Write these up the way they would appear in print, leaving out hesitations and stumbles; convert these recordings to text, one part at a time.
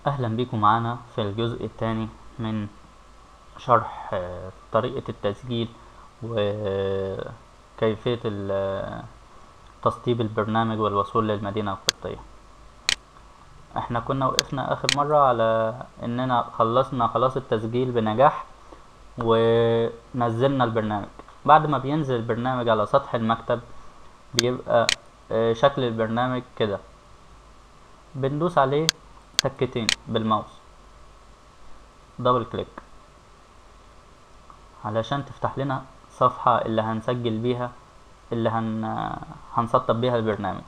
اهلا بيكم معانا في الجزء الثاني من شرح طريقة التسجيل وكيفية تسطيب البرنامج والوصول للمدينة القبطية. احنا كنا وقفنا اخر مرة على اننا خلصنا خلاص التسجيل بنجاح ونزلنا البرنامج. بعد ما بينزل البرنامج على سطح المكتب بيبقى شكل البرنامج كده، بندوس عليه تكتين بالماوس double click علشان تفتح لنا صفحة اللي هنسجل بيها، اللي هنسطب بيها البرنامج.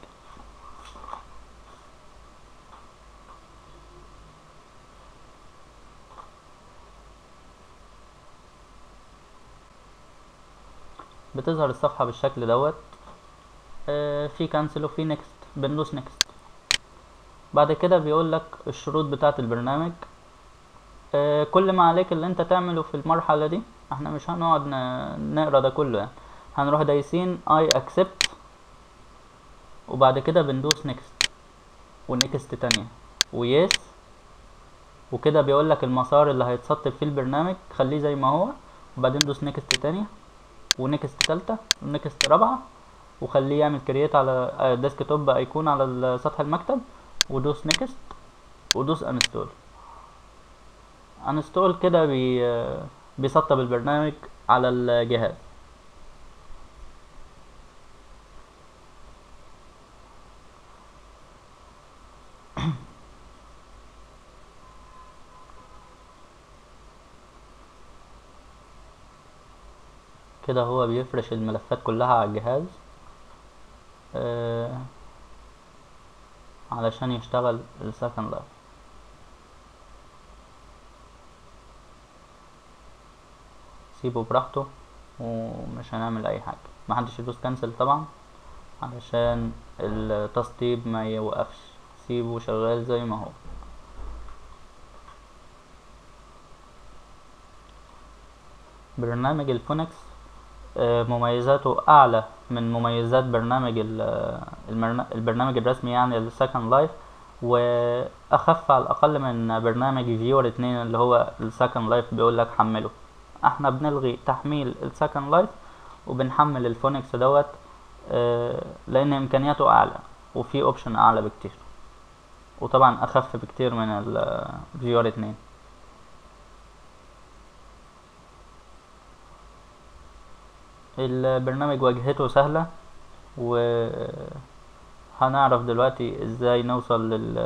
بتظهر الصفحة بالشكل دوت، في cancel وفي next، بندوس next. بعد كده بيقول لك الشروط بتاعة البرنامج. كل ما عليك اللي انت تعمله في المرحلة دي، احنا مش هنقعد نقرا ده كله يعني، هنروح دايسين I accept وبعد كده بندوس next و next تانية و yes، وكده بيقول لك المسار اللي هيتسطب فيه البرنامج خليه زي ما هو، وبعدين دوس next تانية و next تالتة و next رابعة، وخليه يعمل create على desktop icon على سطح المكتب، ودوس next ودوس install. install كده بيسطب البرنامج على الجهاز. كده هو بيفرش الملفات كلها على الجهاز علشان يشتغل ال Second Life. سيبه براحته ومش هنعمل اي حاجة، محدش يدوس cancel طبعا علشان التسطيب ما يوقفش، سيبه شغال زي ما هو. برنامج الفونكس مميزاته اعلى من مميزات برنامج البرنامج الرسمي يعني ال Second Life، واخف على الاقل من برنامج Viewer 2 اللي هو ال Second Life بيقول لك حمله. احنا بنلغي تحميل ال Second Life وبنحمل الفونكس دوت لان امكانياته اعلى وفي option اعلى بكتير، وطبعا اخف بكتير من ال Viewer 2. البرنامج واجهته سهلة، وهنعرف دلوقتي ازاي نوصل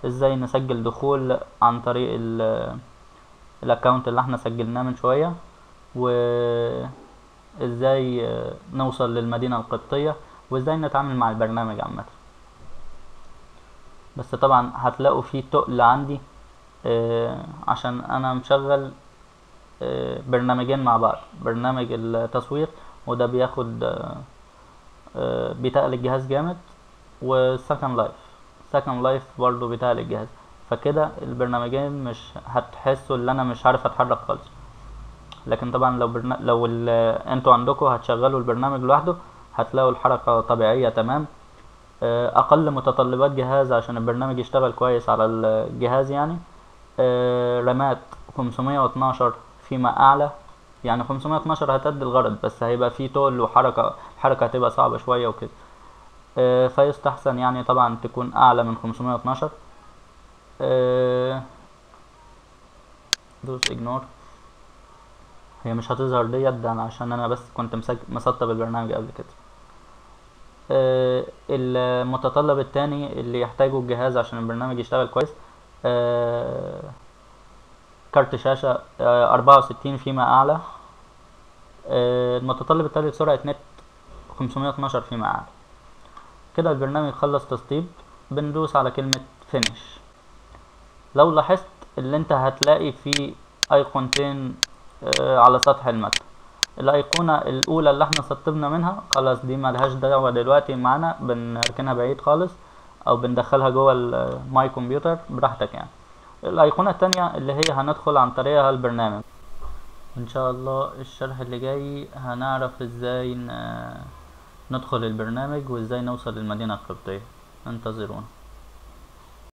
ازاي نسجل دخول عن طريق ال account اللي احنا سجلناه من شوية، وازاي نوصل للمدينة القبطية، وازاي نتعامل مع البرنامج عامة. بس طبعا هتلاقوا فيه تقل عندي عشان انا مشغل برنامجين مع بعض، برنامج التصوير وده بياخد بيتقل الجهاز جامد، وال Second Life، Second Life برضو بيتقل الجهاز، فكده البرنامجين مش هتحسوا ان انا مش عارف اتحرك خالص. لكن طبعا لو انتوا عندكم هتشغلوا البرنامج لوحده هتلاقوا الحركة طبيعية تمام. اقل متطلبات جهاز عشان البرنامج يشتغل كويس على الجهاز يعني رامات 512 فيما اعلى، يعني 512 هتأدي الغرض، بس هيبقى فيه تقل وحركة، الحركة هتبقى صعبة شوية وكده، فيستحسن يعني طبعا تكون اعلى من 512. دوس ignore، هي مش هتظهر ديت ده عشان انا بس كنت مسطب البرنامج قبل كده. المتطلب التاني اللي يحتاجه الجهاز عشان البرنامج يشتغل كويس كارت شاشة 64 فيما أعلى. المتطلب التالت سرعة نت 512 فيما أعلى. كده البرنامج خلص تسطيب، بندوس على كلمة finish. لو لاحظت اللي انت هتلاقي فيه ايقونتين على سطح المكتب، الايقونة الاولى اللي احنا سطبنا منها خلاص دي ملهاش دعوة دلوقتي معانا، بنركنها بعيد خالص او بندخلها جوه ال my computer براحتك يعني. الايقونة التانية اللي هي هندخل عن طريقها البرنامج. ان شاء الله الشرح اللي جاي هنعرف ازاي ندخل البرنامج وازاي نوصل للمدينة القبطية. انتظرونا.